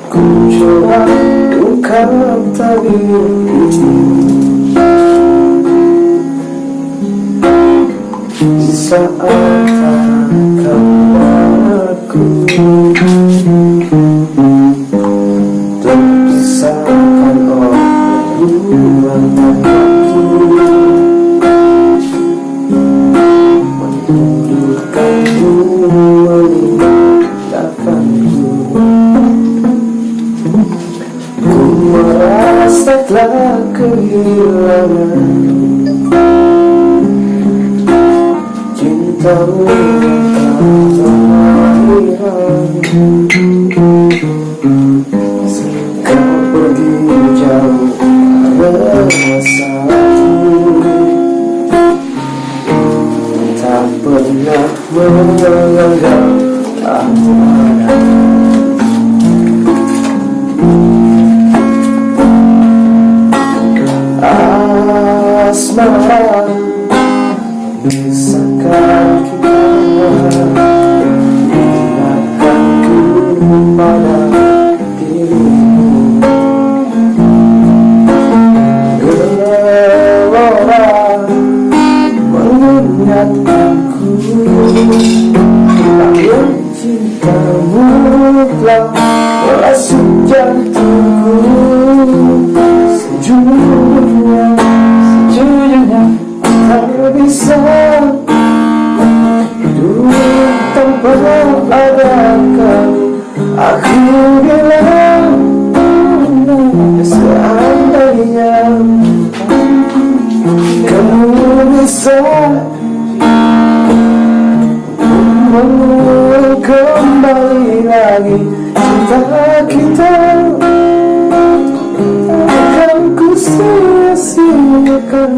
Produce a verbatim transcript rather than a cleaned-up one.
Kucoba ungkap tabir ini di saat kau dan aku terpisahkan oleh ruangan waktu. Mundurkanmu meninggalkanku. Ku merasa telah kehilangan cintamu yang tak pernah hilang. Kau pergi jauh karena salahku. Tak pernah menganggap aku ada. Asmara, bisakah kita ingatkanku pada dirimu. Gelora mengingatkanku, layang cintamu telah merasuk jantungku. Sejujurnya, sejujurnya, tak bisa hidup tanpa ada kau. Aku bilang, seandainya kamu bisa mengulang kembali lagi cinta kita, akan ku sia-siakan.